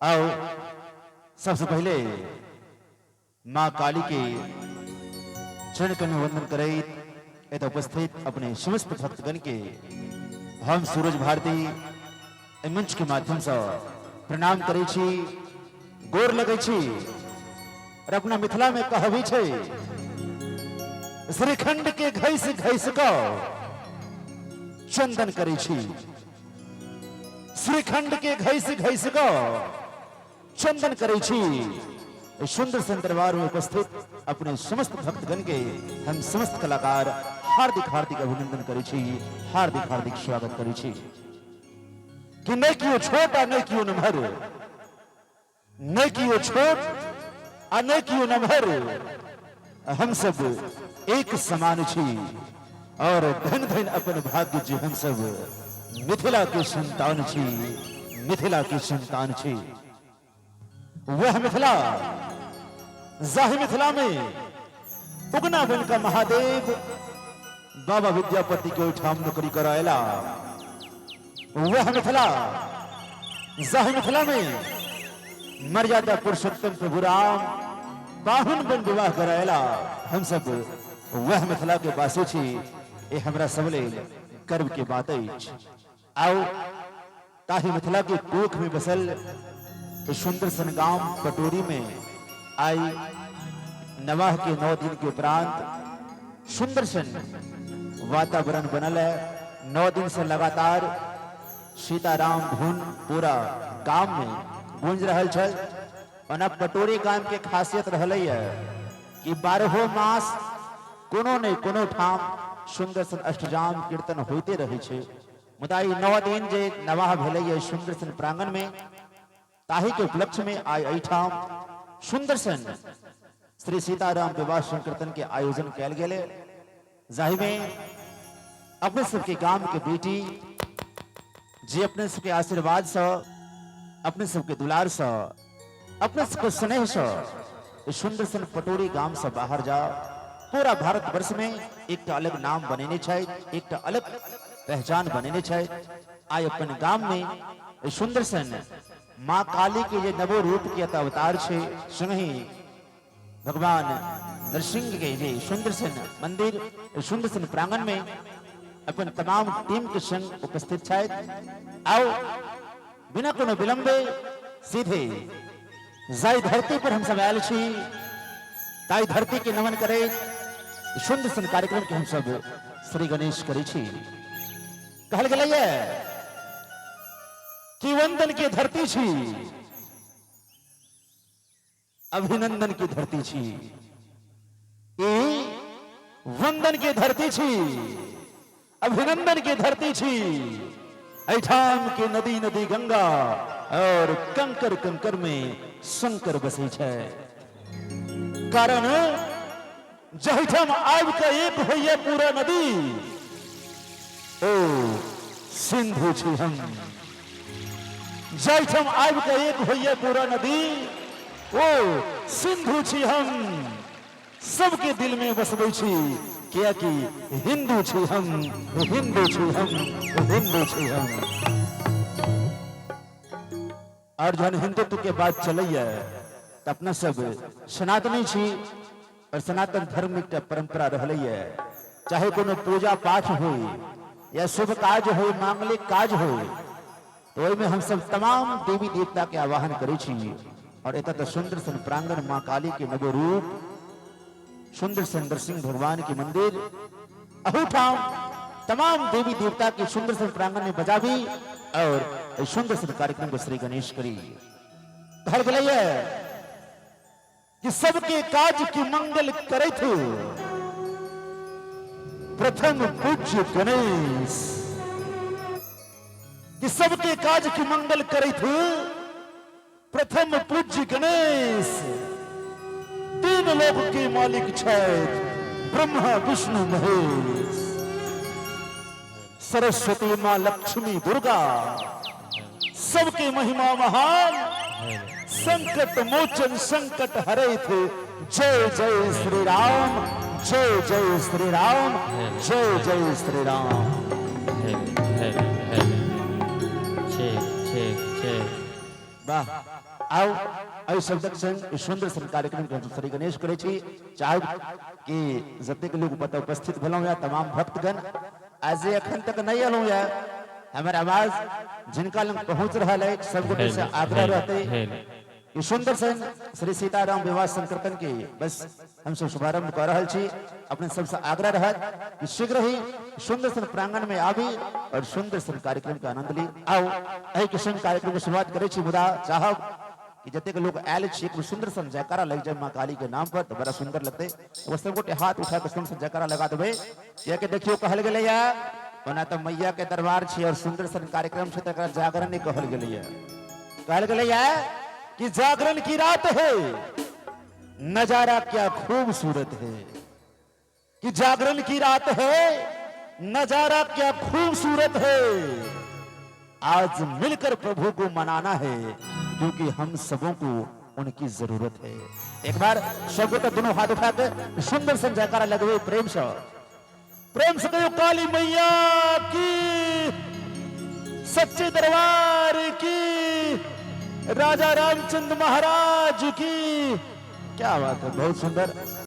आओ सबसे पहले माँ काली के चरण कर्ण वंदन करैत एतऽ उपस्थित अपने समस्त भक्तगण के हम सूरज भारती एहि मंच के माध्यम से प्रणाम करै छी, गोर लगै छी। और अपना मिथिला में कहबी छै, श्रीखंड के घैस घैस कऽ चंदन करै छी, श्रीखंड के घैस घैस कऽ चंदन करै छी। एहि सुंदर सन दरबार में उपस्थित अपने समस्त भक्तगण के हम समस्त कलाकार हार्दिक हार्दिक अभिनंदन करै छी, हार्दिक हार्दिक स्वागत करै छी। कि नहि कियो छोट आ नहि कियो नमहर, नहि कियो छोट आ नहि कियो नमहर, हम सब एक समान छी। और धन धन अपन भाग्य जे हम सब मिथिला के संतान छी, मिथिला के संतान छी। वह मिथिला जाहि मिथिला में उगना बन का महादेव बाबा विद्यापति के ओहिठाम नौकरी करायला। वह मिथिला जाहि मिथिला में मर्यादा पुरुषोत्तम प्रभु राम पाहुन बन विवाह करायला। हम सब वह मिथिला के वासी छी, ये हमरा सब लेल गर्व के बात अछि। आओ ताहि मिथिला के कोख में बसल सुंदर सन गांव पटोरी में आई नवाह के 9 दिन के उपरांत सुंदर सन वातावरण बनल है। 9 दिन से लगातार सीताराम धुन पूरा गांव में गूंज रहल छल। ओना पटोरी गाम के खासियत रहलै है कि 12 मास कोनो ने कोनो ठाम सुंदर सन अष्टजाम कीर्तन होते रहे छै। मुदा ई 9 दिन जे नवाह भेलै है सुंदर सन प्रांगण में, ताहि के उपलक्ष्य में आइ एहिठाम सुंदर सन श्री सीताराम विवाह संकीर्तन के आयोजन कयल गेलै, जाहि में अपने सबके गाम के बेटी जे अपने सबके आशीर्वाद से, अपने सबके दुलार से, अपने सबके स्नेह से सुंदर सन पटोरी गाम से बाहर जा पूरा भारतवर्ष में एक अलग नाम बनेने छै, एक अलग पहचान बनेने छै। आइ अपन गाम में सुंदर सन माँ काली के जे नवो रूप के अवतार छै, संगहि भगवान नरसिंह के जे सुंदर सन मंदिर सुंदर सन प्रांगण में अपन तमाम टीम के संग उपस्थित छथि। आओ बिना कोनो विलंबे सीधे जाहि धरती पर हम सब आयल छी ताहि धरती के नमन करैत सुंदर सन कार्यक्रम के हम सब श्री गणेश करै छी। कहल गेलैए कि वंदन के धरती छी, अभिनंदन की धरती छी, ई वंदन के धरती छी, अभिनंदन के धरती छी। एठाम के नदी नदी गंगा और कंकर कंकर में शंकर बसै छै। कारण जहिठाम आबि के एक होइए पूरा नदी, ओ सिंधु छी हम। जाहिठाम आबि के एक होइए पूरा नदी, ओ सिंधु छी हम। सबके दिल में बसबै छी, कियाकि हिंदू छी हम, हिंदू छी हम, हिंदू छी हम। और जहन हिंदुत्व के बात चलैया तऽ अपना सब सनातनी छी और सनातन धर्म एकटा परंपरा रहलैया, चाहे कोनो पूजा पाठ हो या शुभ काज हो, मांगलिक काज हो, तो ओहिमे हम सब तमाम देवी देवता के आवाहन करै छी। और एतऽ तऽ सुंदर सन प्रांगण माँ काली के नवरूप सुंदर सन नरसिंह भगवान के मंदिर, अहूठाम तमाम देवी देवता के सुंदर सन प्रांगण में बजाबी और सुंदर सन कार्यक्रम को श्री गणेश करी। कहल गेलैया कि सबके काज की मंगल करैत प्रथम पूज्य गणेश, कि सबके काज की मंगल करैत प्रथम पूज्य गणेश। तीन लोक के मालिक छथि ब्रह्मा विष्णु महेश, सरस्वती माँ लक्ष्मी दुर्गा, सबके महिमा महान, संकट मोचन संकट हरे थे। जय जय श्री राम, जय जय श्री राम, जय जय श्री राम। वाह। आउ एहि शब्दक संग सुंदर सन कार्यक्रम के हम श्री गणेश करै छी। चाहब कि जतेक लोग उपस्थित भेलहुँ या तमाम भक्तगण, आ जे एखन तक नहि एलहुँ या, हमर आवाज जिनका लग पहुंच रहल है सब गोटे से आग्रह रहते कि सुंदर सन श्री सीताराम विवाह संकीर्तन के बस हम सब शुभारंभ कर रहल छी। अपने सबसे आग्रह रहत कि शीघ्र ही सुंदर सन प्रांगण में आबी और सुंदर सन कार्यक्रम के आनंद ली। आओ एहि के संग कार्यक्रम के शुरुआत करै छी, मुदा चाहब कि जतेक लोग आयल छी एक सुंदर सन जयकारा लग जाए माँ काली के नाम पर तो बड़ा सुंदर लगते। वो सब गोटे हाथ उठा के सुंदर सन जयकारा लगा देबै, कियाकि देखियो कहल गेलैया ओना तो मैया के दरबार छी और सुंदर सन कार्यक्रम छै, तकरा जागरण नहीं कहल गेलैया। कहल गेलैया कि जागरण की रात है, नजारा क्या खूबसूरत है। कि जागरण की रात है, नजारा क्या खूबसूरत है, आज मिलकर प्रभु को मनाना है, क्योंकि हम सबों को उनकी जरूरत है। एक बार सबको तो दोनों हाथ उठा के सुंदर सन जयकारा लगवे प्रेम से, प्रेम से कहो काली मैया की, सच्चे दरबार की, राजा रामचंद्र महाराज की। क्या बात है, बहुत सुंदर।